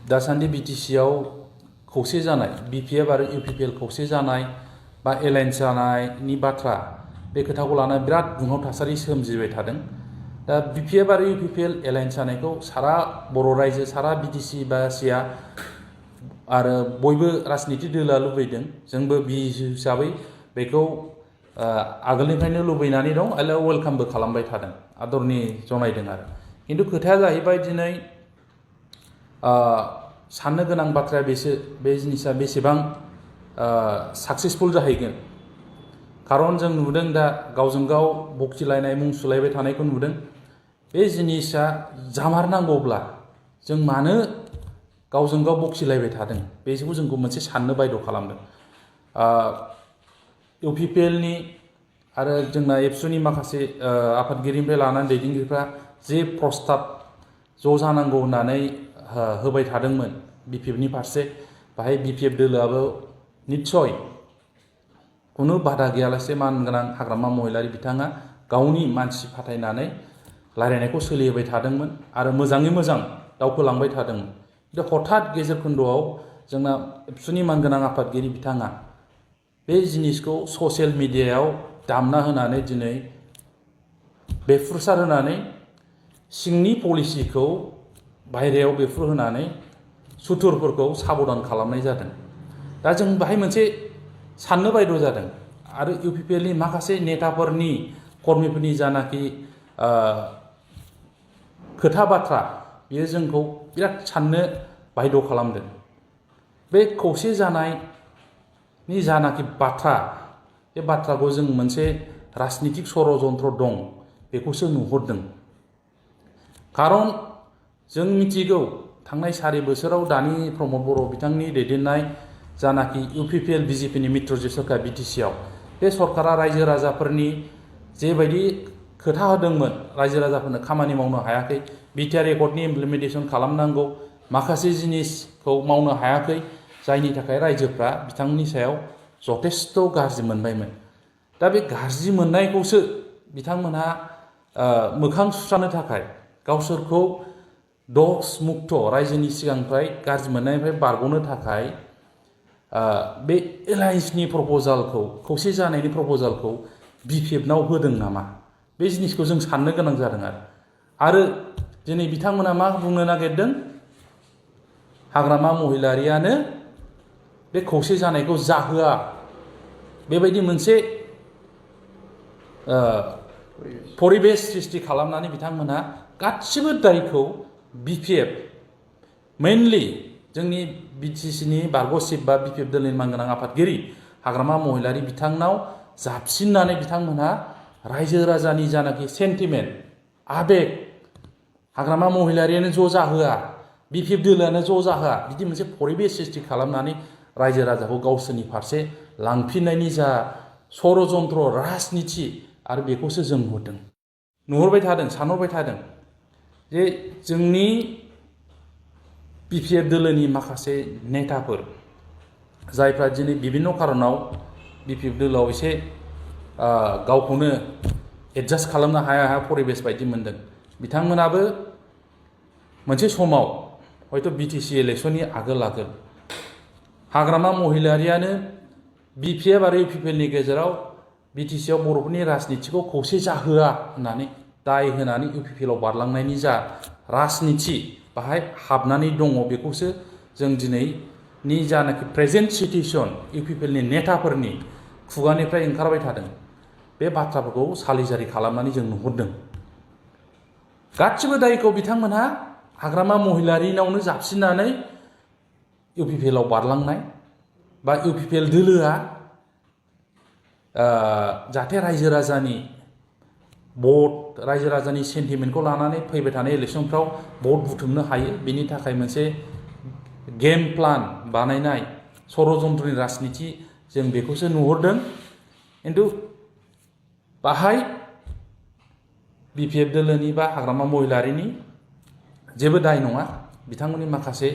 दासान्दि बिटिसिआव खौसे जानाय बिपिएफ आरो इउपिपिएल खौसे जानाय बा एलायन्स जानायनि बाथ्रा बे खोथाखौ लानानै बिराद दुंहाव थासारि सोमजिबाय थादों। दा बिपिएफ आरो इउपिपिएल एलायन्स जानायखौ सारा बर' रायजो सारा बिटिसि बा सिया आरो बयबो राजनिति दोलोआ लुबैदों। जोंबो बि हिसाबै बेखौ आगोलनिफ्रायनो लुबैनानै दं आरो वेलकामबो खालामबाय थादों, आदरनि जनायदों आरो। खिन्थु खोथाया जाहैबाय दिनै साननो गोनां बाथ्राया बे जिनिसा बेसेबां साक्सेसफुल जाहैगोन। खारन जों नुदों दा गावजों गाव बखिलायनाय मुं सुलायबाय थानायखौ नुदों। बे जिनिसा जामारनांगौब्ला जों मानो गावजों गाव बखिलायबाय थादों, बेखौ जोंखौ मोनसे साननो बायद' खालामदों। इउपिपिएलनि आरो जोंना एबसुनि माखासे आफादगिरिनिफ्राय लानानै दैदेनगिरिफ्रा जे प्रस्ताब ज' जानांगौ होननानै होबाय थादोंमोन बिपिएफनि फारसे, बाहाय बिपिएफ दोलोआबो निस्सय खुनु बादा गैयालासे मानगोनां हाग्रामा महिलारि बिथाङा गावनि मानसि फाथायनानै रायलायनायखौ सोलिहोबाय थादोंमोन आरो मोजाङै मोजां दावखोलांबाय थादोंमोन। दा हठात गेजेर खोन्दोआव जोंना एबसुनि मानगोनां आफादगिरि बिथाङा बे जिनिसखौ ससियेल मिडियायाव दामना होनानै दिनै बेफ्रुसार होनानै सिंनि पलिसिखौ बायहेरायाव बेफ्रुहोनानै सुथुरफोरखौ साबधान खालामनाय जादों। दा जों बाहाय मोनसे साननो बायद' जादों आरो इउपिपिएलनि माखासे नेताफोरनि कर्मिफोरनि जानाखि खोथा बाथ्रा बियो जोंखौ बिराद साननो बायद' खालामदों। बे खौसे जानायनि जानाखि बाथ्रा, बे बाथ्राखौ जों मोनसे राजनितिक षड़यन्त्र दं बेखौसो नुहुरदों। खारन जों मिथिगौ थांनाय 4 बोसोराव दानि प्रमद बर' बिथांनि दैदेननाय जानाखि इउपिपिएल बिजेपिनि मित्रजित सरकार बिटिसिआव, बे सरकारा रायजो राजाफोरनि जेबायदि खोथा होदोंमोन रायजो राजाफोरनो खामानि मावनो हायाखै, बिटिआर एकर्डनि इमप्लिमेन्टेसन खालामनांगौ माखासे जिनिसखौ मावनो हायाखै, जायनि थाखाय रायजोफ्रा बिथांमोननि सायाव जथेस्थ' गाज्रि मोनबायमोन। दा बे गाज्रि मोननायखौसो बिथांमोनहा मोखां सुस्रांनो थाखाय गावसोरखौ दस मुक्त रायजोनि सिगांनिफ्राय गाज्रि मोननायनिफ्राय बारग'नो थाखाय बे एलायन्सनि प्रप'जालखौ खौसे जानायनि प्रप'जालखौ बिपिएफनाव होदों नामा, बे जिनिसखौ जों साननो गोनां जादों आरो दिनै बिथांमोना मा बुंनो नागिरदों, हाग्रामा महिलारियानो बे खौसे जानायखौ जाहोआ, बेबायदि मोनसे परिबेस सृष्टि खालामनानै बिथांमोनहा गासिबो दायखौ बिपिएफ मेनलि जोंनि बिटिसिनि बारग' चिफ बा बिपिएफ दोलोनि मानगोनां आफादगिरि हाग्रामा महिलारि बिथांनाव जाबसिननानै बिथांमोनहा रायजो राजानि जानाखि सेन्टिमेन्ट आबेग, हाग्रामा महिलारियानो ज' जाहोआ, बिपिएफ दोलोआनो ज' जाहोआ, बिदि मोनसे परिबेस सृष्टि खालामनानै रायजो राजाखौ गावसोरनि फारसे लांफिननायनि जा षड़यन्त्र राजनिति आरो बेखौसो जों नुहुरबाय थादों, सानहरबाय थादों जे जोंनि बिपिएफ दोलोनि माखासे नेताफोर जायफ्रा दिनै बिभिन्न' खारनाव बिपिएफ दोलोआव एसे गावखौनो एडजास्ट खालामनो हाया परिबेस बायदि मोनदों, बिथांमोनाबो मोनसे समाव हयथ' बिटिसि इलेक्सननि आगोल हाग्रामा महिलारियानो बिपिएफ आरो इउपिपिएलनि गेजेराव बिटिसिआव बर'फोरनि राजनितिखौ खौसे जाहोआ होननानै दाय होनानै इउपिपिएलआव बारलांनायनि जा राजनिति बाहाय हाबनानै दङ, बेखौसो जों दिनैनि जानाखि प्रेजेन्ट सिटुएसन इउपिपिएलनि नेताफोरनि खुगानिफ्राय ओंखारबाय थादों, बे बाथ्राफोरखौ सालिजारि खालामनानै जों नुहुरदों। गासिबो दायखौ बिथांमोनहा हाग्रामा महिलारिनावनो जाबसिननानै इउपिपिएलआव बारलांनाय बा इउपिपिएल दोलोआ जाहाथे रायजो राजानि भट, रायजो राजानि सेन्टिमेन्टखौ लानानै फैबाय थानाय इलेक्सनफ्राव भट बुथुमनो हायो, बेनि थाखाय मोनसे गेम प्लान बानायनाय षड़यन्त्रनि राजनिति जों बेखौसो नुहुरदों। खिन्थु बाहाय बिपिएफ दोलोनि बा हाग्रामा महिलारिनि जेबो दाय नङा, बिथांमोननि माखासे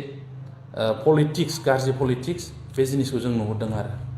पलिटिक्स, गाज्रि पलिटिक्स, बे जिनिसखौ जों नुहुरदों आरो।